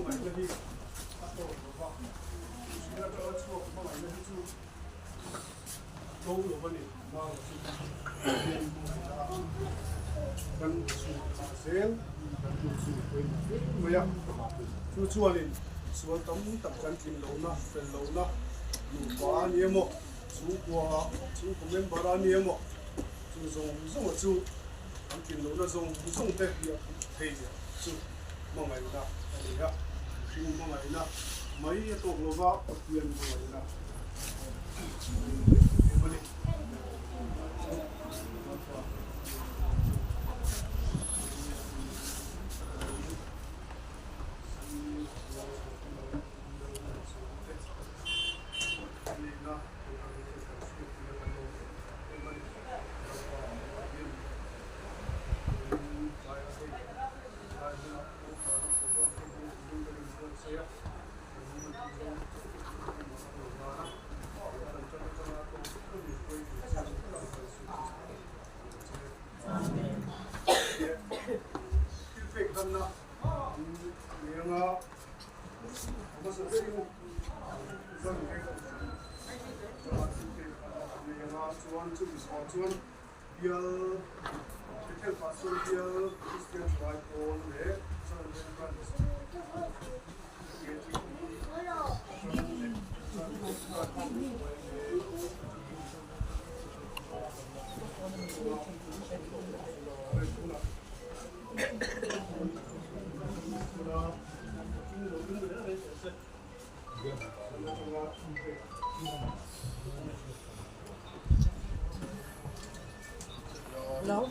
Hmangaihna hi a tawp lo va, mihring atanga chhuak hmangaihna hi chu a tlo lo a ni. Mau chu Pathian hmangaihna a kan chhun phah zel kan hnu chu pawimawh hle mai a. Chu chuanin sual tam tak kan tlin lohna, fel lohna, nupa a ni emaw, chhungkua, chhungkaw member a ni emaw, chu zawng zawnga chu kan tlin lohna zawng zawng te hi a phuh thei chu hmangaihna a ni a, mihring hmangaihna mai a tawk lova Pathian hmangaihna a ni em em a ni. Bial Bethel Pastor Bial Kristian Thalai Pawl leh Zalven Branch KTP Kohhran leh Zalven Branch Hello.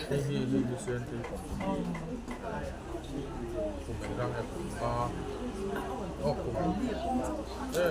Hei hi hei hi Siamtei company kum engzah nge kum nga aw kum e.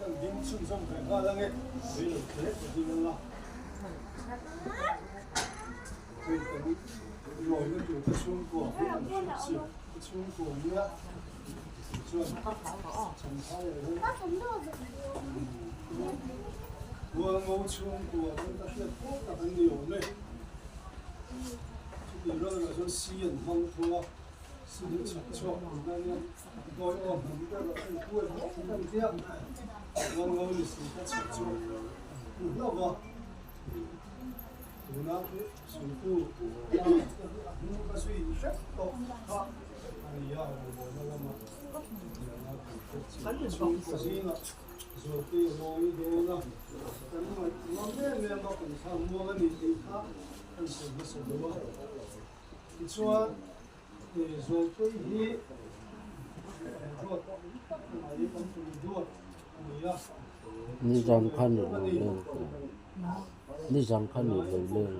Kan ding chhunzawm ve nghal ange, reilo te ka ding anga. Hei kan lawina tur ka chhungkua hi an hrilh chi, ka chhungkua nia chuan Champhai ah hian Hualngo chhungkua chu ka hriat pawh tak an ni awm e. Chutih rual erawh chuan si an hmang thung a, si hi chhak chhuak ang hian dawi awm hnam te erawh chu kuai hle kan tia, Hualngo ni si kha chhak chhuak an hlauh va. Tuna suitu a hnu ka zui hrep tawh kha a ni a, rawngbawlna lama hetianga kan hriat chin chhungkaw zingah Zualtei a lawi dawn a, kan ngaih ngam em em a, kan thla muang a ni tih kha kan sawi hmasa deuh a. Tichuan, Zualtei hi duat tak mai kan tum duat a ni a. Nizan khan i lo leng ta. Nizan khan i lo leng.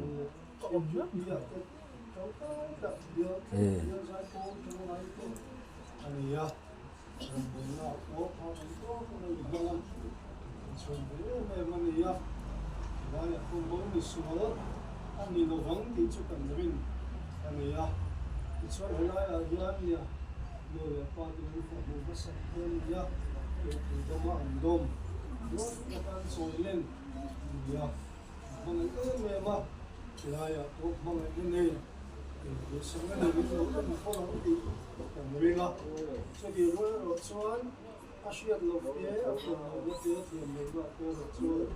E. Nia, hmangaih em em a, tilaiah pawh hmangaihna nei duhsakna nei min lo en khaw ang tih kan ring a. Chutih rual erawh chuan a hriat loh te, a thiam lohna te, a thiam lohna te erawh chuan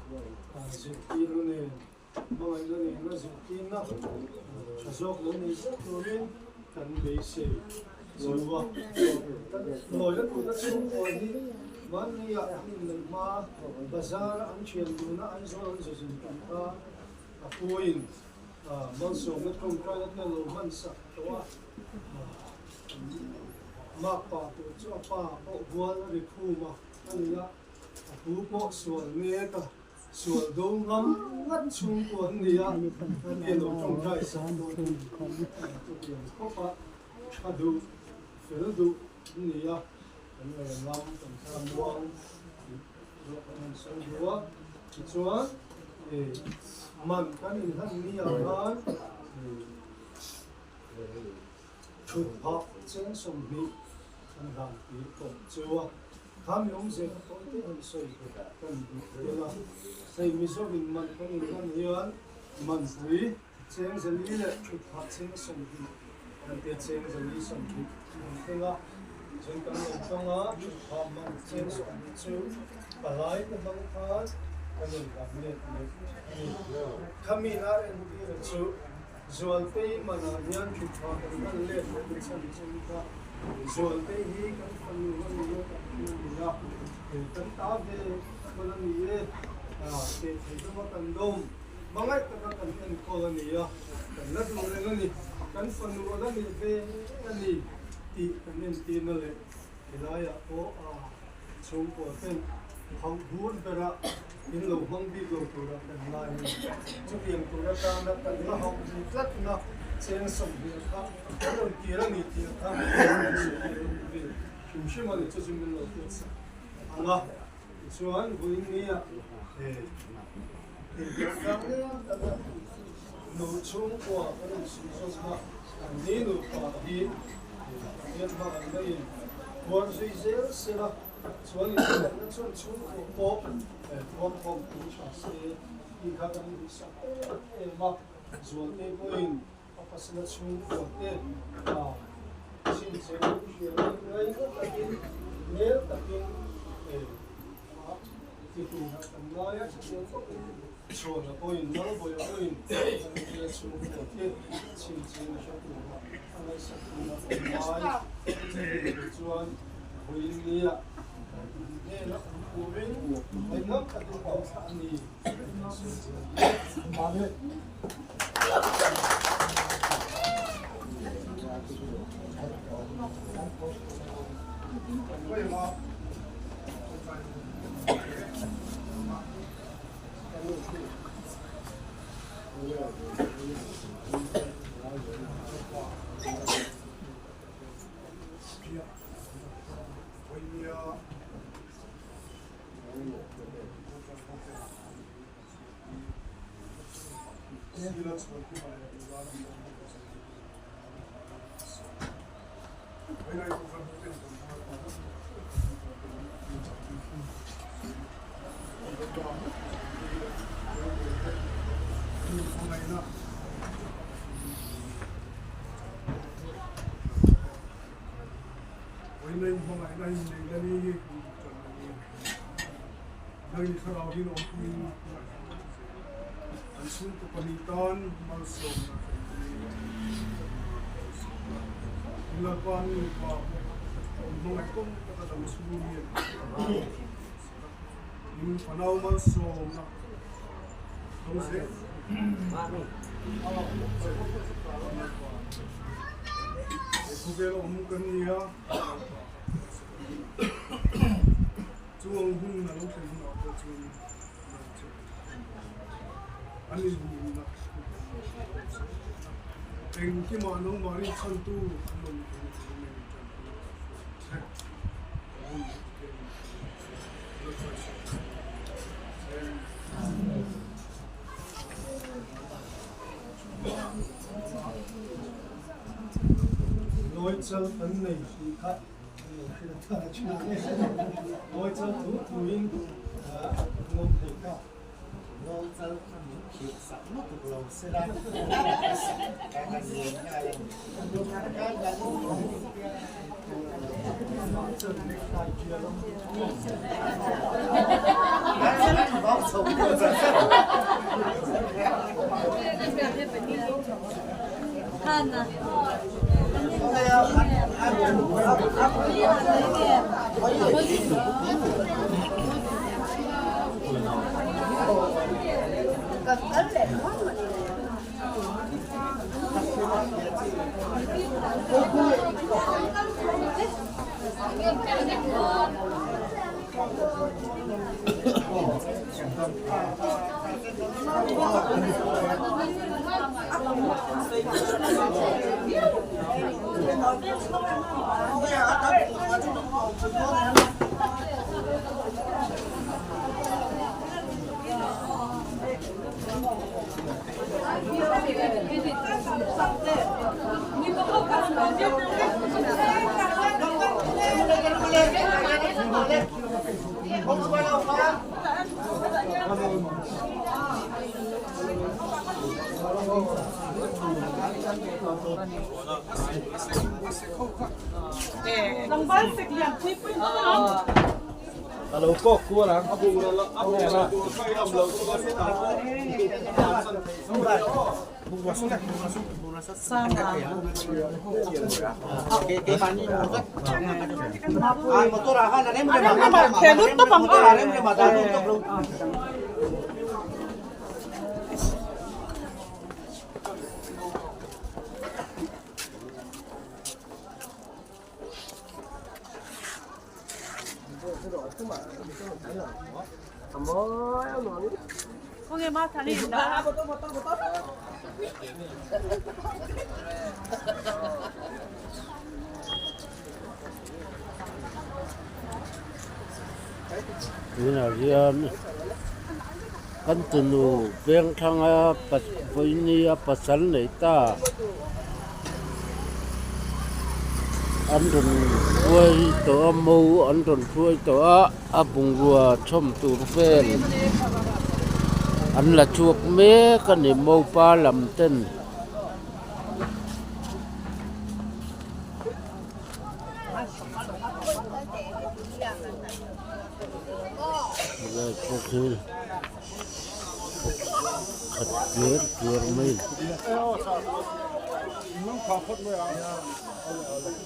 zirtirna nen, hmangaihna nena zirtirna tha zawk lo nei zet turin kan beisei chu a. Lawina tuna chhungkaw hi mahniah an inneih hma bazar a an thian duna an zawl an zuzin tum kha a puiin malsawmna tawngtaina te lo hman sak tawh a. Makpa tur chu a pa pawh hual a ri khum a, a ni a, a pu pawh sual mek a. Sual do ngam ngat chhungkua an ni a, an ni lo tawngtai sak dawn chutiang khawp a tha duh, fel duh an ni a, kan leh ngam kan thla muang tih zawk kan han sawi duh a. Tichuan man kan inhlan ni ah khan thut phah cheng 20 kan hlan tir tawh chu a. Kha mi awmzia ka tawi te han sawi kan duh tel a, hei Mizoin man kan inhlan hian manpui cheng 4 leh thutphah cheng 20 kan tia cheng 4 20 an thleng a, chuan kan lo tawng a, thutphah man cheng 20 chu palai te hmang khan kan rawn hlan let leh a ni. Khami nar entira chu Zualtei manah hian thutphah kan hman let leh na chhan chu kha Zualtei hi kan fanu a ni e kan thil a ni a, kan ta ve khawl a ni e, teh thei dawma kan dawm hmangaih taka kan enkawl a ni a, kan la duh reng a ni, kan fanu a la nih ve a ni tih kan entirna leh helaiah pawh Chhungkua ten hauh bur bera in lo hmang bik lo tura kan ngai a ni. Chutiang tur atana kan la hauh duh tlatna cheng 20 kha kan rawn tir a ni tih kha kan sawi ve hrim hrim a ni. Chu chu min lo hriat sak ang a. Tichuan vawiin nia he inbiakna leng taka nu chhungkua kan insuih zawk a, an ni nupa hi Pathian hmangaihna in huan zui zel sela. Chuan inhmangaihna chuan chhungkaw pawh ruamkhawm pui tha se tih kha kan duhsak em em a, Zualte pawhin a pasala chhungkua te chhinchhe in hriain ngaina takin hmel takin a ti tur ah kan ngai a, chutiang bawkin Chhuana pawhin Malbawia pawhin kan bial chhungkua te chhinchhe in a hre tur a a ngaihsak tur ah kan ngai. Chutiang chuan vawiin nia hnena awm turin ngaihngam takin kan thlah a ni tih kan sawi chiang a ni. Lawichal kan nei tih kha Lawichal thu thuin ngawt thei kha. Lawichal kha min khirh sak lutuk lo se la ka han ngen nghal a ni. Tunah hian kan tunu veng thlanga vawinia pasal nei ta an rawn. hruai tawh a mo an rawn hruai tawh a a bungrua chhawm tur vel an la chhuak mek a ni mopa lam ten. Helai pawh khi khat tuar tuar mai a ni.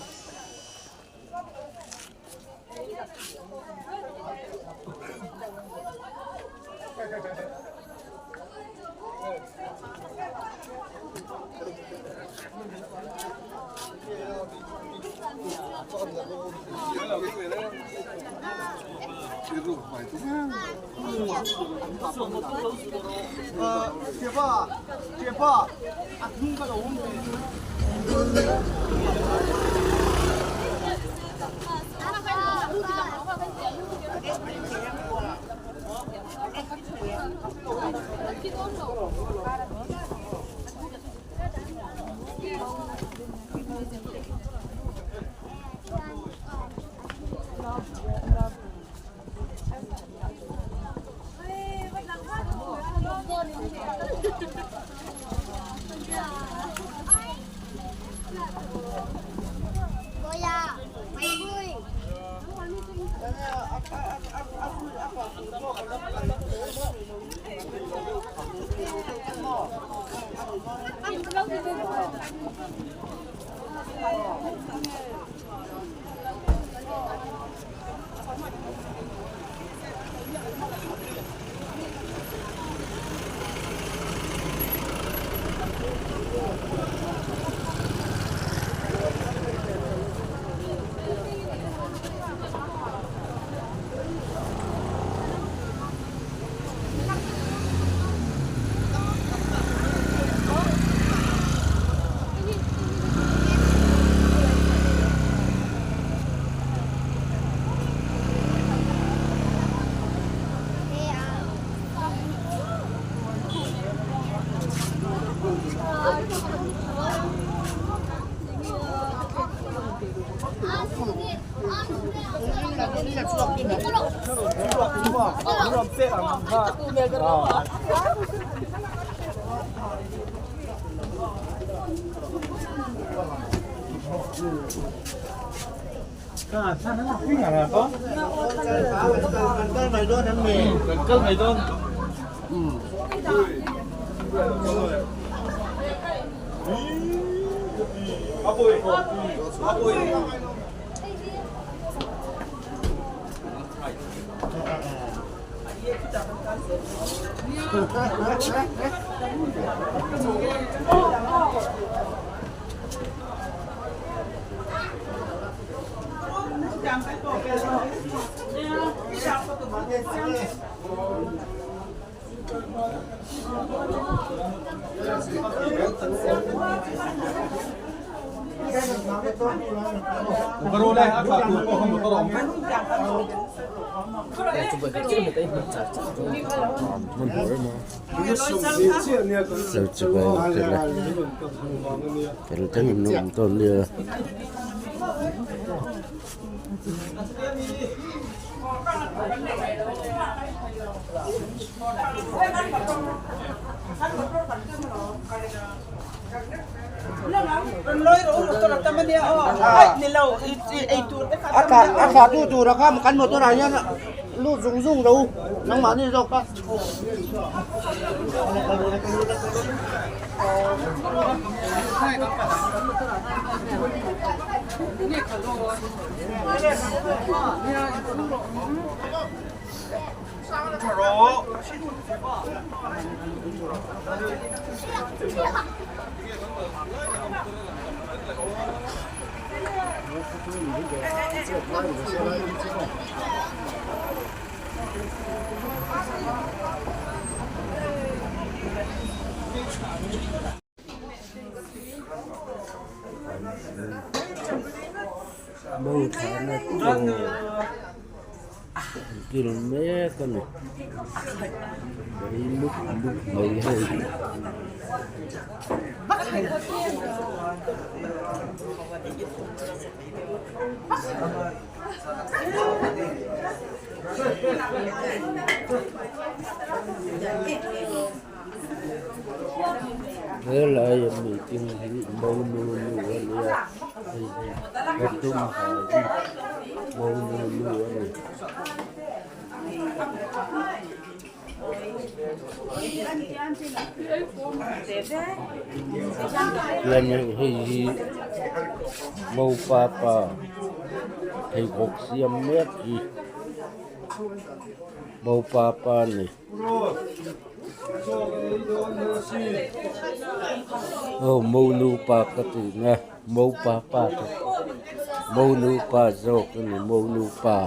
Mo thlahna chaw an kil mek a ni ei mup mup mai hei. Helai a meeting hi monu nu a nia hei hi a dum ha hi monu nu a ni. Chuanin hei hi mopa pa pheikhawk siam mek hi mopa pa a ni. Aw monu pa ka tih na mopa pa ka monu pa zawk a ni monu pa.